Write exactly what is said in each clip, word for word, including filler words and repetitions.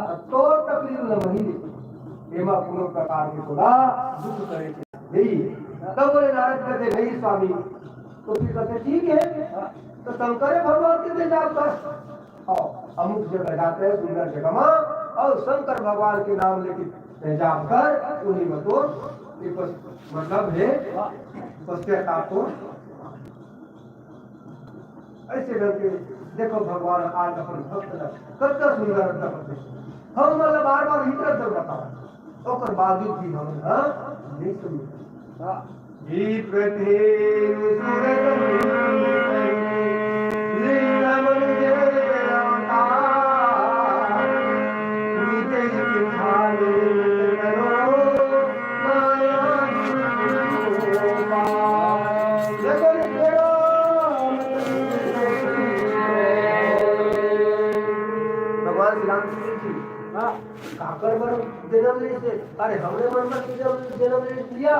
तोर तकलीफ न वही, एमा कोनो प्रकार के तोला दुख करे के नहीं। तब बोले नारद कहते, "नहीं स्वामी।" तो फिर कहते, "ठीक है, तो शंकर भगवान के तेजाब कर।" और अमुक जगह जाते हैं, सुंदर जगह में, और शंकर भगवान के नाम लेके तेजाब कर, उन्हीं में तो ये पस-, मतलब है, पश्चाताप तो ऐसे करके देखो, भगवान आज अपन भक्त ला कतना सुंदर तपस्या। हम मतलब बार बार इतर उतर बताओ, ओकर बावजूद भी हम, हाँ, नहीं सुनते। हाँ। विप्रदेव सुर संगीत लीला मन जय अवतार। नित्य नित्य ध्यान करो माया को पार। जगन जय राम। भगवान श्री रामचंद्र जी, हाँ, काकर बर जन्म ले से? अरे, हमरे मन बर तो जन्म, जन्म ले लिया,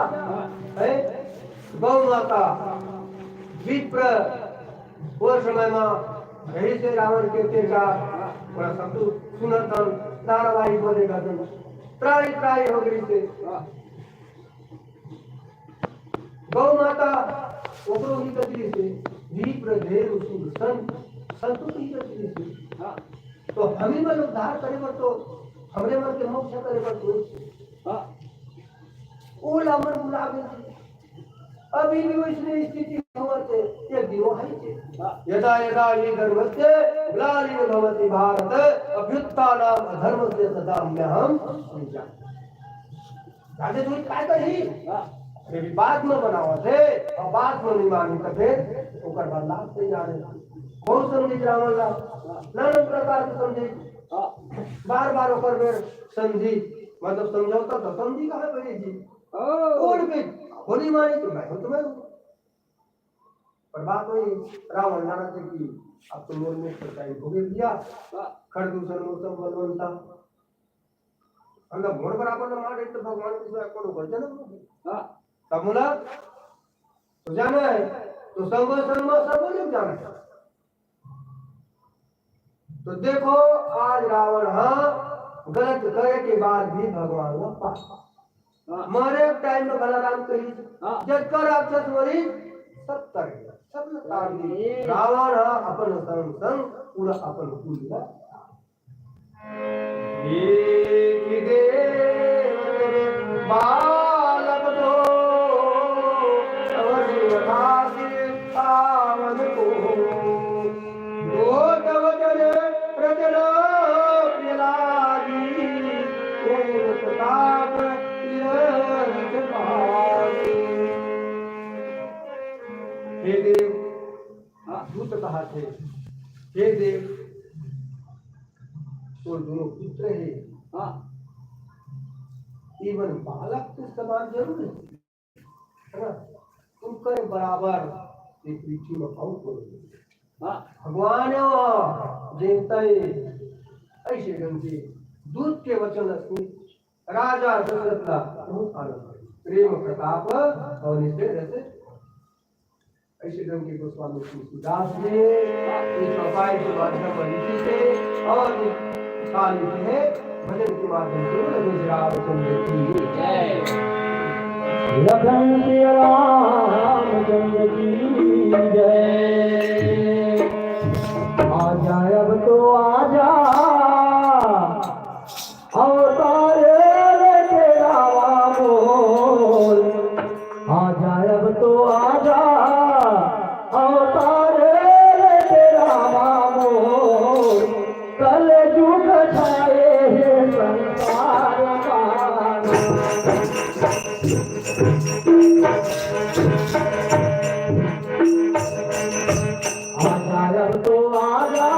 है? गौ माता, विप्र, वो समय में यही से रावण के अत्याचार, बड़ा सब तो सुनत हन, धारावाहिक बने करते, त्राही त्राही हो गई से। गौ माता ओकरो ही गति से, विप्र, धेनु, सुर, संत, संत तो ही गति से। हाँ। तो हमी मन उद्धार करे बर तो, हमरे मन के मोक्ष करे बर तो। हाँ। ओला मन बुला गए। अभी भी वैसने स्थिति होवत हे, एक दिन वो है जे। हाँ। यदा यदा हि धर्मस्य ग्लानिर्भवति भारत, अभ्युत्थानम् अधर्मस्य तदानीहं सञ्जायते। राजे तू काय करही? हाँ। अरे, विवाद में बनावत हे, अउ बात में नहीं मानी, तो फिर ओकर बाद लाभ तैयार है। बहुत समझी रावण ला, नाना प्रकार के समझी, हाँ। बार बार ओकर बेर समझी, मतलब समझौता तो समझी कहाँ भैया जी? हाँ। बोल के, होनी मानी तो मैं हूँ, तुम्हें हूँ। पर बात वही, रावण नाना थे कि अब तो मोर में सच्चाई हो गई भैया, हाँ। खर दूसर मोर सब बलवंता। मतलब मोर बराबर न मारे तो भगवान के सिवा कोनो गलती न होगी। हाँ। तब बोला, तो जाना है, तो संग संग में सब लोग जाना है। तो देखो, आज रावण हाँ गलत करे के बाद भी भगवान ला पास। हाँ। मारे टाइम में भला राम कही, हाँ। जतका राक्षस मरी, सब तर गया, सब तार दिए। रावण हाँ अपन संग संग पूरा अपन कुल ला। एक देव बालक दो, अवधि यथा पावन को। दो तव जन रचना प्रिय लागी, तेज प्रताप यश पागी। हे देव, हाँ। दूत कहा थे, हे देव, तो दोनों पुत्र है। हाँ। इवन बालक के समान जरूर है। है ना? उनके बराबर ये पृथ्वी में बहुत कोई नहीं। हाँ। भगवान है वो, देवता है। ऐसे ढंग से दूत के वचन सुन राजा दशरथ ला बहुत आनंद आया। प्रेम प्रताप और निश्चय रस। ऐसे ढंग के गोस्वामी तुलसीदास जी इस चौपाई के माध्यम पर लिखी थे और काल लिखे हैं। भजन के माध्यम से बोले श्री रामचंद्र की जय। लखन सिया रामचंद्र की जय। आजा अब तो आजा, अवतार लेके रावा मोर। आजा अब तो आजा, अवतार लेके रावा मोर। कलजुग छाए हे संसार मा। आजा अब तो आजा।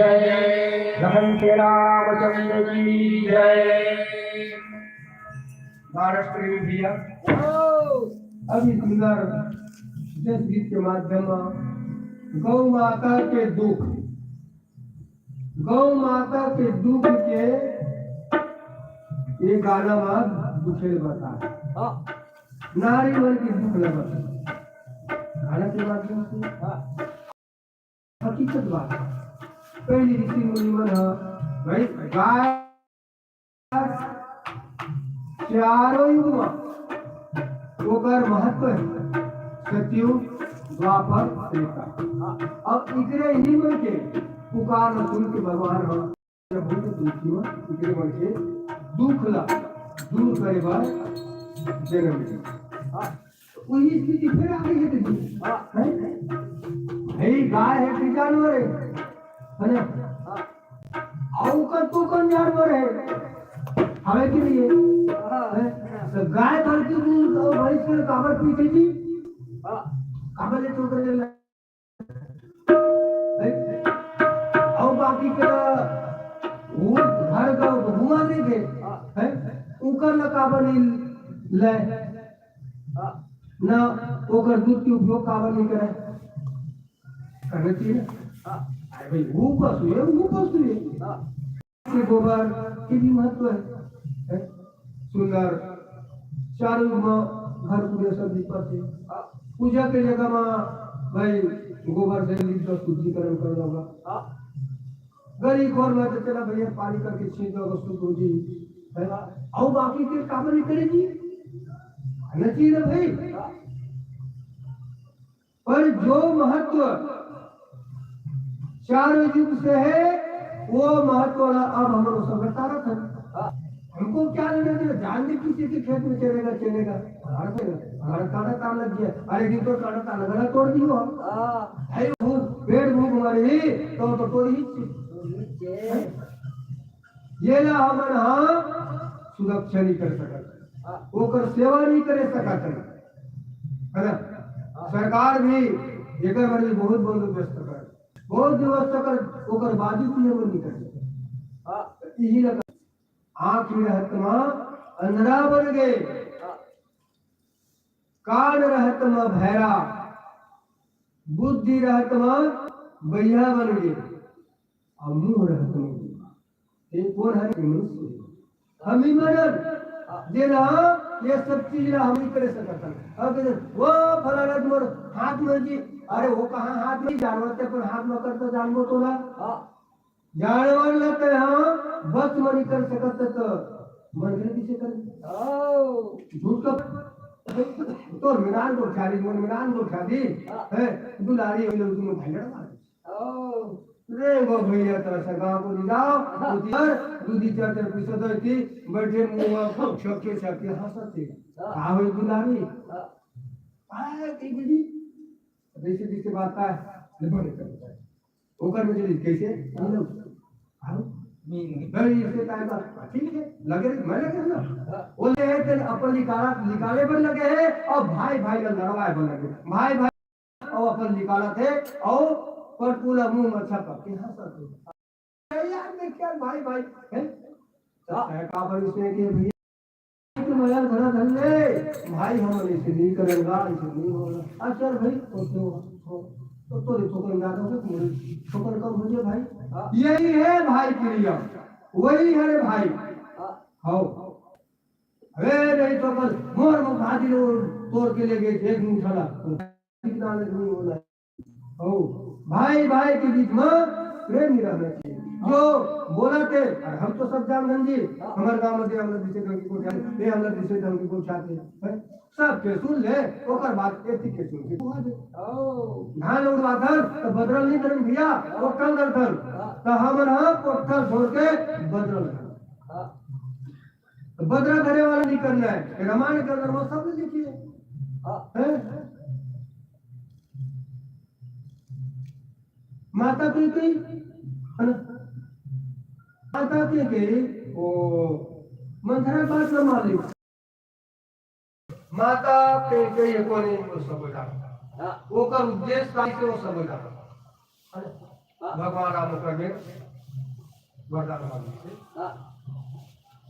जय। लखन के रामचंद्र की जय। महाराष्ट्र में भैया, अभी सुंदर जस गीत के माध्यम म गौ माता के दुख, गौ माता के दुख के ये गाना म दुखे ल बता, नारी मन के दुख ल बता। गाना के माध्यम से हकीकत बात। पहली ऋषि मुनि मन ह भाई गाय चारों युग म ओकर महत्व हे, सतयुग, द्वापर, त्रेता। अब इकरे ही मन के पुकार ल सुन के भगवान ह भूत दुखी म इकरे मन के दुख ला दूर करे बर जन्म लिया। वही स्थिति फिर आ गई है दीदी। हैं? भाई गाय है कि जानवर है? है ना? अउ का तो कन जानवर है? हवे के लिए। हैं? तो गाय भर के दूध और भैंस के काबर पीथे जी? काबर ले तो करे ला? अउ बाकी के वो घर का हुआ दे दे, हैं? उकर ला काबर नहीं ले? ना ओकर दूध के उपयोग काबर नहीं करे? करना चाहिए ना। अरे भाई, वो पशु है, वो पशु है। के गोबर के भी महत्व है, है? सुंदर चारों युग म घर पूजा सब दीपक है। पूजा के जगह म भाई गोबर से लीप दो, शुद्धिकरण कर लो। गली खोर में तो चला भैया, पानी करके छींट दो, शुद्ध हो जी, है? और बाकी के काम नहीं करेगी, नची ना भाई। पर जो महत्व चारों युग से है, वो महत्व वाला अब हम लोग सब बता रहा था। हमको क्या लेना देना, जान भी किसी के खेत में चलेगा, चलेगा। हमारा चलेगा, हमारा कांटा तार लग गया, अरे दिन तो कांटा तार लगा, तोड़ दियो। हाँ। है वो पेड़ भूख हमारे ही, तो, तो तोड़ ही चीज। ये ला हमन ह सुरक्षा नहीं कर सकत, ओकर सेवा नहीं करे सकत है, है ना? सरकार भी एकर बर भी बहुत बंदोबस्त करे, बहुत व्यवस्था कर, ओकर बावजूद भी हमन नहीं कर सकत। यही लगा आँखी रहत म अंधरा बन गए, कान रहत म भैरा, बुद्धि रहत म बहिरा बन गए, अउ मुँह रहत म ये कोन हरे? मनुष्य। हम ही मरन, जे ना ये सब चीज ला हम ही करे सकत हन। अब वो फलाना मोर हाथ में जी, अरे वो कहाँ हाथ में, जानवर ते अपन हाथ में करता जानबो तो ना। जानवर ला ते हाँ बस मनी कर सकत तो मन करे किसे कर। झूठ का तोर मिलान को ख्याली, मन मिलान को ख्याली है, दुलारी हो लोग तुम भाई लड़ा। रे वो भैया, तो ऐसा गाँव को ले जाओ, उधर दूधी चार चार पैसा दो थी, बैठे मुँह को छके छके हंसते। हाँ। आओ दुलारी। हाँ। आए, कहीं भी नहीं। जैसे जैसे बात है, ले बड़े कर बताए। ओकर में चली, कैसे? हम लोग। आओ। नहीं, नहीं। भाई, इसके टाइम का, ठीक है, लगे, मैं लगे ना। हाँ। वो ले है, तेल अपन निकाला, निकाले पर लगे है, और भाई, भाई का लड़वाए पर लगे। भाई, भाई अउ अपन निकालत हे अउ पटकुला मुंह म छपक के हंसत हे। अरे यार, मैं क्या भाई, भाई, हैं? हाँ। तो कहे, "का भाई, उसने के भैया, कि मया धरा धर ले, भाई, हम ऐसे नहीं करेंगा, ऐसे नहीं होगा।" "अच्छा भाई, तो क्यों हो? तो, तो रे, तो कोई ना हो, तो कोई, तो कोई कम हो जाए भाई।" हाँ। यही है भाई प्रिय, वही है रे भाई। हाँ। हाओ। अरे नहीं तो कल मोर मुखादी लो तोड़ के ले गए थे एक मुठला। कितना नहीं होना। ओ, भाई भाई के बीच में प्रेम ही रहना चाहिए। जो बोला थे, और हम तो सब जान गंजी, हमारे गांव में दे, हम लोग जिसे ढंग की को जाते, ये हम लोग जिसे ढंग की को चाहते हैं। सबके सुन ले, ओकर बात एथी के सुन के बुआ दे। ओ। धान उड़वा धर, तो बदरल नहीं धरन भैया, वो कल धर धर। हाँ। तो हमर हाँ कोठा छोड़ के बदरल धर। हाँ। तो बदरा धरे वाला नहीं करना है। रामायण के अंदर वो सब लिखी है। हाँ। हैं? माता कैकेयी, है ना? माता कैकेयी, वो मंथरा बात न मान ली। माता कैकेयी कोने वो सब जाना। हाँ। ओकर उद्देश्य का से वो सब जाना। है ना? हाँ। भगवान राम ओकर में वरदान मांगे थे। हाँ।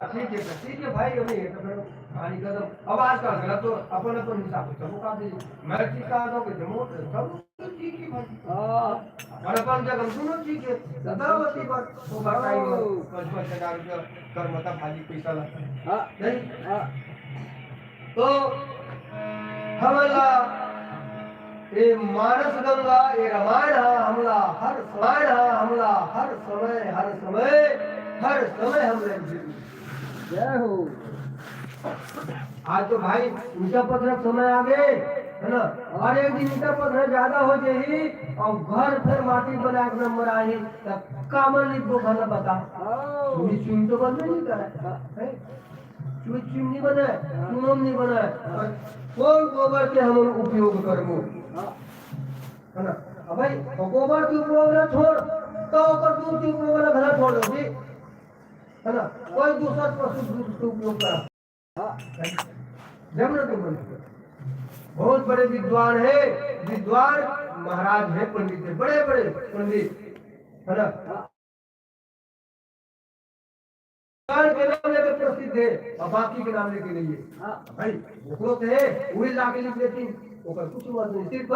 ठीक है, ठीक है भाई, अभी ये तो फिर कहानी खत्म। अब आजकल गलत तो अपन अपन हिसाब से चलो, काफी मैं ठीक कहा था कि जमो सब ठीक है भाई। हाँ। अपन अपन जगह सुनो, ठीक है। सदावती पर वो बताई, हाँ। पाँच पाँच हजार रुपया कर्मता भाजी पैसा लगता है। हाँ। नहीं? हाँ। तो हमला ये मानस गंगा, ये रामायण हा, हमला हर समय हा, हमला हर समय, हर समय, हर समय हमला जय हो। आज तो भाई ईटा पत्थर का समय आ गए, है ना? और एक दिन ईटा पत्थर ज्यादा हो जाही और घर फिर माटी बना के नंबर आही, तब कामन लिखबो घर ला बता। हाँ। चुनी चुन तो बनबे नहीं करे, हाँ। है? चुन चुन नहीं बने, हाँ। चुनम नहीं बने। हाँ। कौन गोबर के हम उपयोग करबो? हाँ। है ना? अब भाई, तो गोबर के उपयोग ना छोड़, तो ओकर दूध के उपयोग ना घला छोड़ दो जी। है ना? कोई दूसर पशु दूध के उपयोग करा। हाँ। जब ना तो बने। बहुत बड़े विद्वान है, विद्वान महाराज है, पंडित है, बड़े बड़े पंडित, है ना? हाँ। विद्वान के नाम लेके प्रसिद्ध है और बाकी के नाम लेके नहीं है। हाँ। भाई, ओकरो तो है, वही लाके लिख देती, ओकर कुछ महत्व नहीं, सिर्फ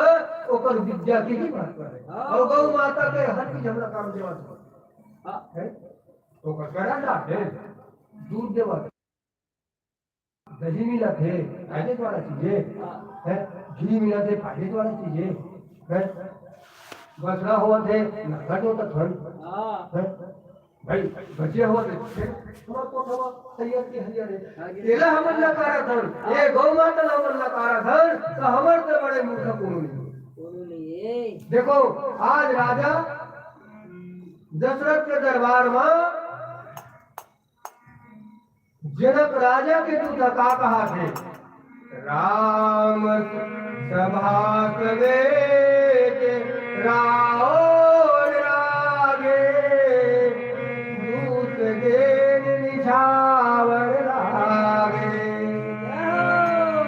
ओकर विद्या के ही महत्व है। हाँ। और गौ माता के हर चीज हमरा काम देवा है। हाँ। है? ओकर करा ना है, दूध देवा, दही मिलत हे, फायदे वाला चीज हे। हाँ। हैं? घी मिलत हे, फायदे वाला चीज हे। हैं? बछड़ा होवत हे, नंगा जोतत हन। हाँ। हैं? भाई, बछिया होवत हे, फिर थोड़ा तो थोड़ा तैयार के हरियर हे। हाँ, ये एला हमन नकारत हन, हाँ। ये गौ माता ला हमन नकारत हन, तो हमर से बड़े मूर्ख कोनो नहीं। कोनो नहीं हे। देखो, आज राजा दशरथ के दरबार में जनक राजा के दूत ह का कहाथे? राम सभा समेत रावण लागे, दूत देन निछावर लागे।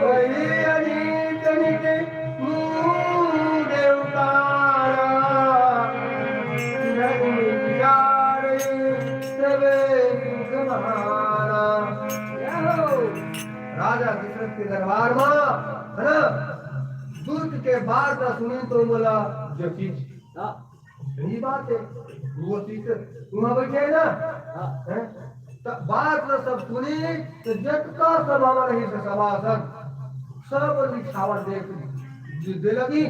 वही अनीत नित मुँह देवतारा, धर्म विचार सबे सुख माना। राजा दशरथ के दरबार में, है ना, दूत के बात ला सुनी तो बोला, जो चीज हाँ। सही बात है, वो चीज तो वहाँ बैठे है ना, हाँ। हैं? त बात ला सब सुनी, तो जतका सभा में रही से सभासद, सब निछावर देख दे लगी।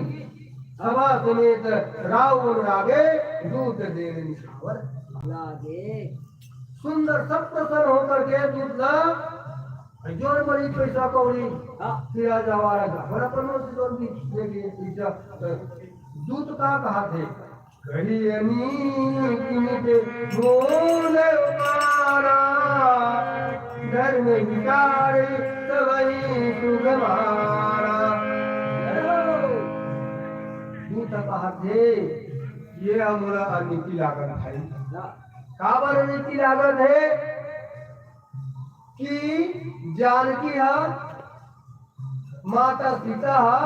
सभा समेत रावण लागे, दूत देन निछावर लागे। सुंदर सब प्रसन्न होकर के दूत ला, जोर बड़ी पैसा कौड़ी, हाँ। फिर राजा वाला बड़ा प्रमोद जोर भी दे दिए पैसा। दूत का कहाथे? कही अनीक नित मुँह देवतारा, धर्म विचार सबही सुख माना। दूत कहाथे, ये हमला अनीति लागत हे। काबर अनीति लागत हे कि जानकी हा, माता सीता हा,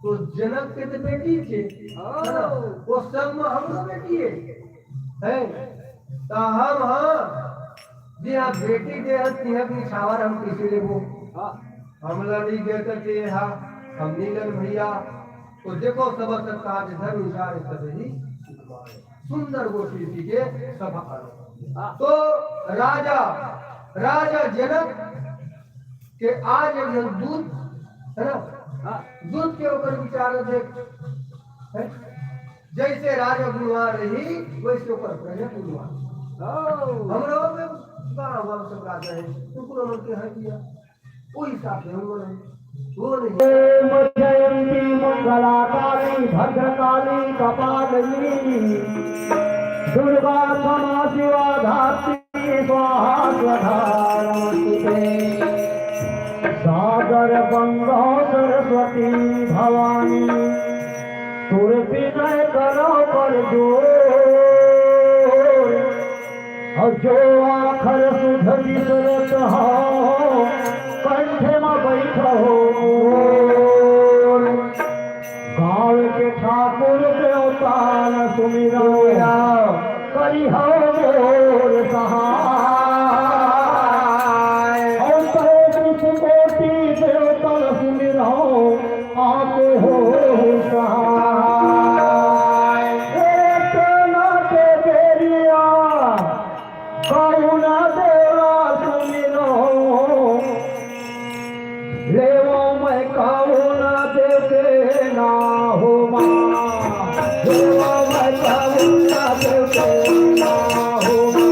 तो जनक के तो बेटी थे, है ना? वो संग में हमरो बेटी हे, हैं? त हम हा, जे हा बेटी दे हा, तिहा के निछावर हम कैसे लेबो? हाँ। हमला नहीं देता के हा, हम नहीं लन भैया। तो देखो, सब सत्ता के धर्म विचार सभी सुंदर गोष्ठी के सभा। हाँ। तो राजा, राजा जनक के आज एक जन दूत, है ना? हाँ। दूत के ऊपर विचार देख, है? जैसे राजा गुणवान रही, वैसे ओकर प्रजा गुणवान। हाँ। हमरो में गाँव, गाँव सब राजा है, टुकड़ों में के है दिया। कोई साथ नहीं, वो नहीं, वो नहीं। ओम जयंती मंगला काली भद्रकाली कपालिनी दुर्गा क्षमा शिवा धात्री स्वाहा सदा नमस्तुते। सागर गंगा सरस्वती भवानी तुर विनय करो कर जोर। और जो आखर सुध बिसरत हो, कंठ में बैठो। गाँव के ठाकुर देवता करिहौ मोर सहाय। अउ तोरे बीच कोटि देवतन सुमिरहौं, आके होहू सहाय। एक ना के बेरिया कहुना देवा सुमिरहौं, लेवौं मैं कहुना देव के नाहुमा। लेवौं मैं कहुना देव के नाहुमा।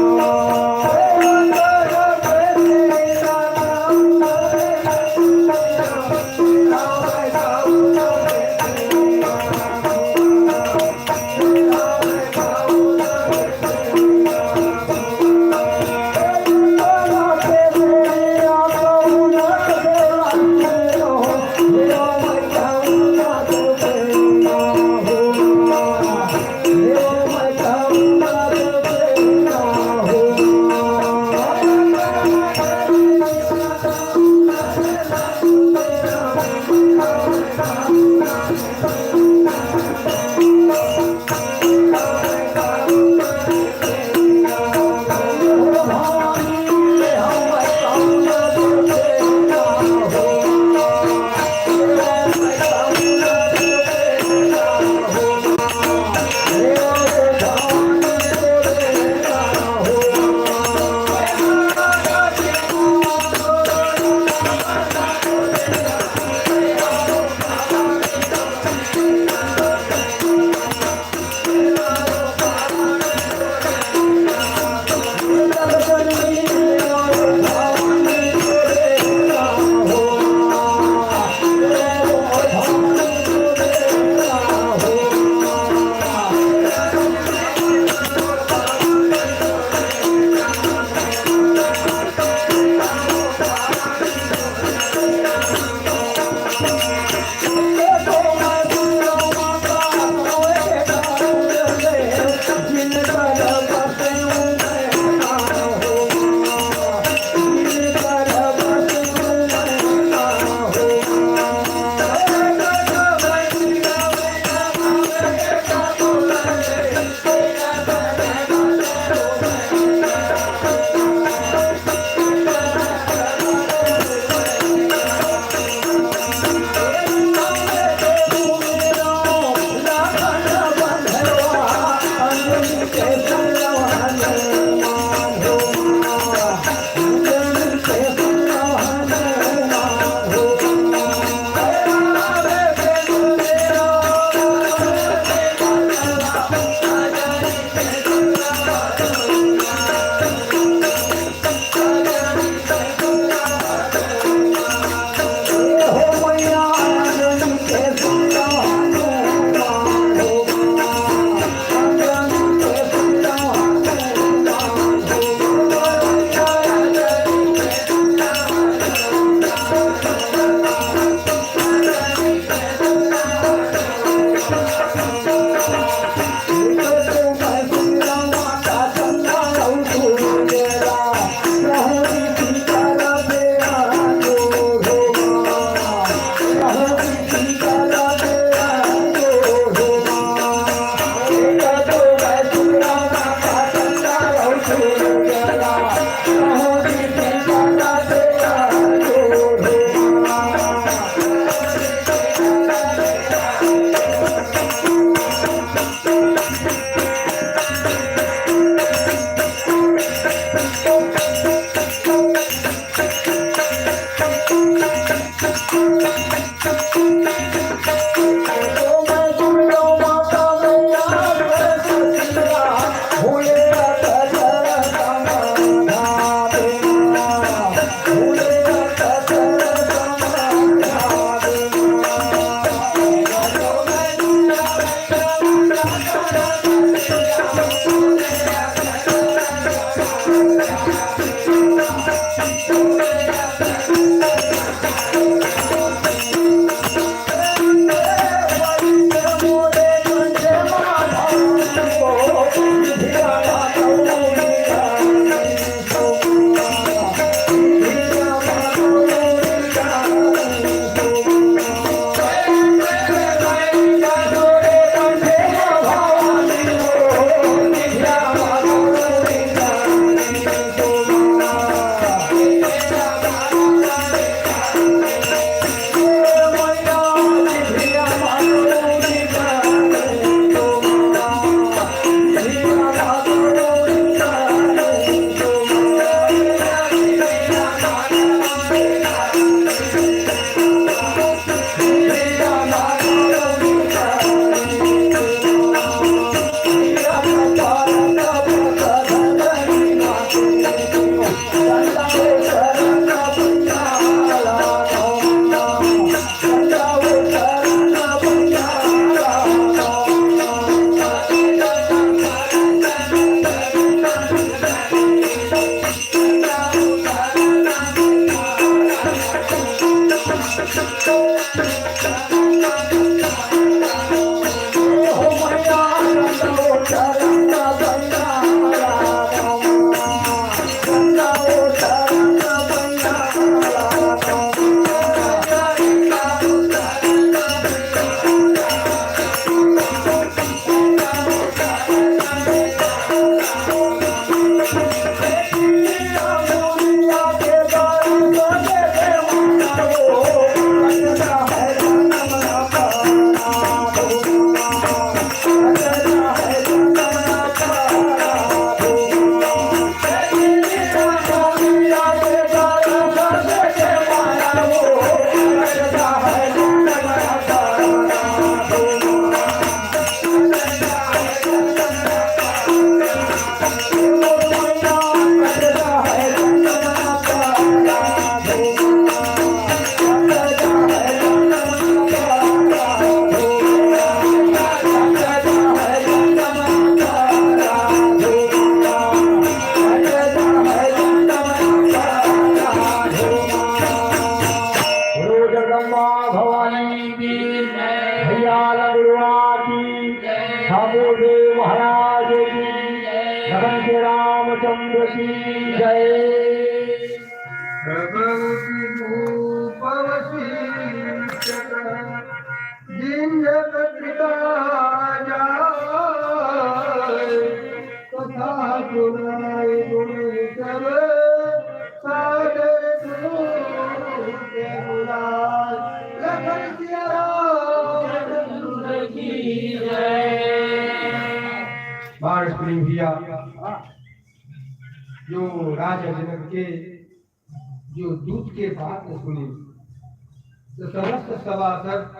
रामचंद्र की जय। भगवती रूप वशिष्ठ जिन पत्रिका जाय, कथा सुनाय गुण सब सादर सुन के बुलाय। लखन सिया राम चंद्र की जय। महाराज प्रेम भैया, जो राजा जनक के जो दूत के बात सुनी, तो समस्त सभासद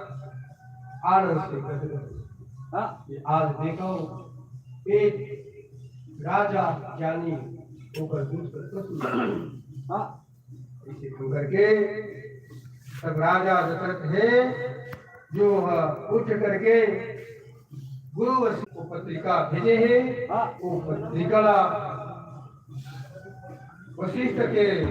आनंद से गदगद। हाँ। ये आज देखो, एक राजा ज्ञानी ओकर दूत कर सुनी। हाँ। इसे सुन करके तब राजा दशरथ हे जो, अ, उठ करके गुरु वशिष्ठ को पत्रिका भेजे हे। हाँ। वो पत्रिका ला वशिष्ठ के